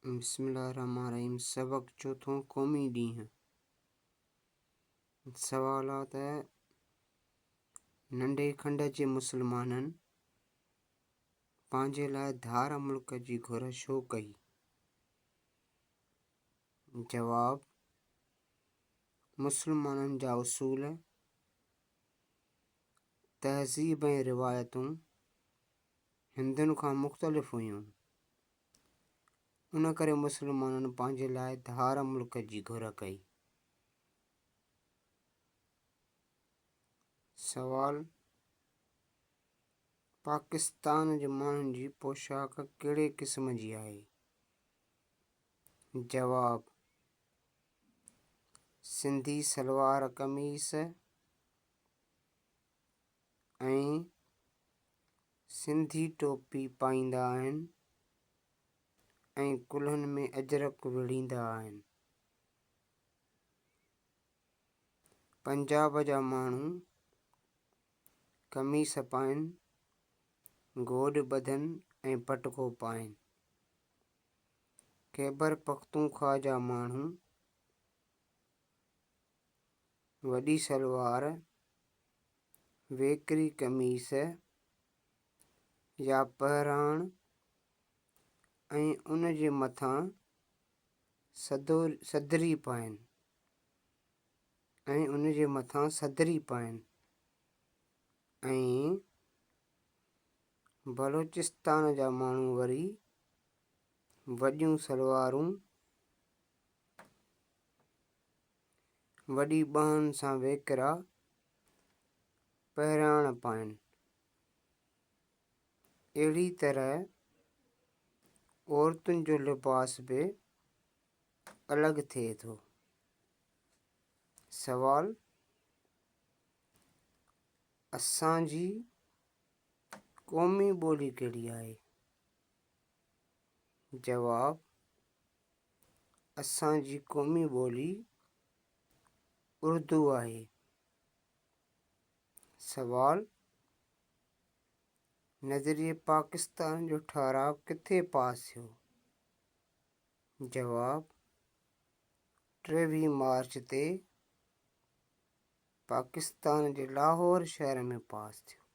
بسم الله الرحمٰن الرحيم سبق چوٿون قومي ڏينهن سوالات ننڍي کنڊ جي مسلمانن پنهنجي لاء ڌار ملڪ جي گهر ڇو ڪئي؟ جواب مسلمانن جا اصول تهذيب ۽ روايتون هندن کان مختلف هيون، ان ڪري مسلمانن پنهنجي لاء ڌار ملڪ جي گهر ڪئي. سوال، پاڪستان جي ماڻهن جي پوشاڪ ڪهڙي قسم جي آهي؟ جواب، سنڌي سلوار قميص ۽ سنڌي ٽوپي پائيندا آهن ۽ ڪلهن ۾ اجرڪ ويڙهيندا آهن. پنجاب جا ماڻهو قميص پائين، گوڏ ٻڌن ۽ پٽڪو پائين. خيبر پختونخوا جا ماڻهو وڏي سلوار، ويڪري قميص يا پهراڻ ۽ ان جي مٿان صدري پائين ۽ ان جي مٿان صدري پائين ۽ بلوچستان جا ماڻهو وري وڏيون سلوارون وڏي ٻانهن سان ويڪرا پهراڻ پائين. اهڙي طرح عورتن جو لباس به الڳ ٿئي ٿو. سوال، اسان جي قومي ٻولي ڪهڙي آهي؟ جواب، اسان جي قومي ٻولي اردو آهي. سوال، نظريي پاڪستان جو ٺهراء ڪٿي پاس ٿيو؟ جواب، 23 مارچ تي پاڪستان جي لاهور شهر ۾ پاس ٿيو.